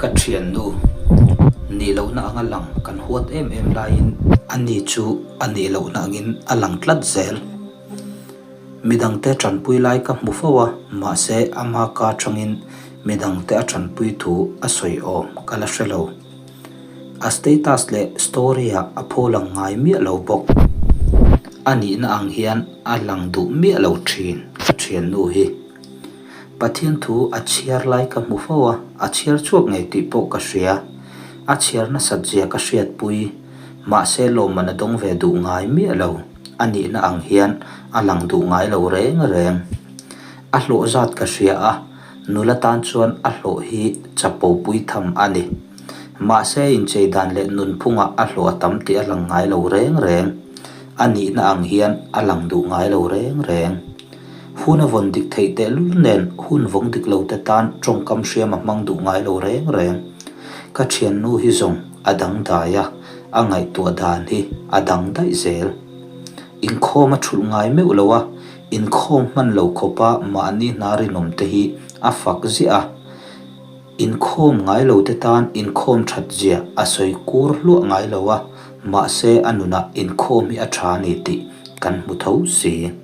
Ka thiannu nih lohna anga lang kan huat em em laiin ani chu a nih lohna angin a lang tlat zel. Midangte tanpui lai ka hmu fo a, mahse ama ka atangin midangte a tanpui thu a sawi awm ka la hre lo. A status leh story ah a pho lang ngai miah lo bawk. A nihna ang hian a lang duh miah lo thin ka thiannu hi. Pathian thu a chhiar lai ka hmu fo a, a chhiar chhuak ngei tih pawh ka hria. A chhiar nasat zia ka hriatpui. Mahse lawmman a dawng ve duh ngai miah lo. A nihna ang hian a lang duh ngai lo reng reng. A hlawh zat ka hria a, nula tan chuan a hlawh hi chapo pui tham a ni. Mahse inchei dan leh nunphungah a hlawh a tam tih a lang ngai lo reng reng. A nihna ang hian a lang duh ngai lo reng reng. Hun a vawn dik theih tehlul nen hun vawng dik lo te tan tawngkam hriam a hmang duh ngai lo reng reng. Ka thiannu hi zawng a dang dai a, a ngaihtuah dan hi a dang daih zel. Inkhawm a thulh ngai meuh lo a, inkhawm hman lo khawpa mahni hna rinawm te hi a fak ziah a. Inkhawm ngai lo te tan inkhawm that zia a sawi kur hluah ngai lo a, mahse a nunah inkhawm hi a tha a ni tih kan hmu tho si.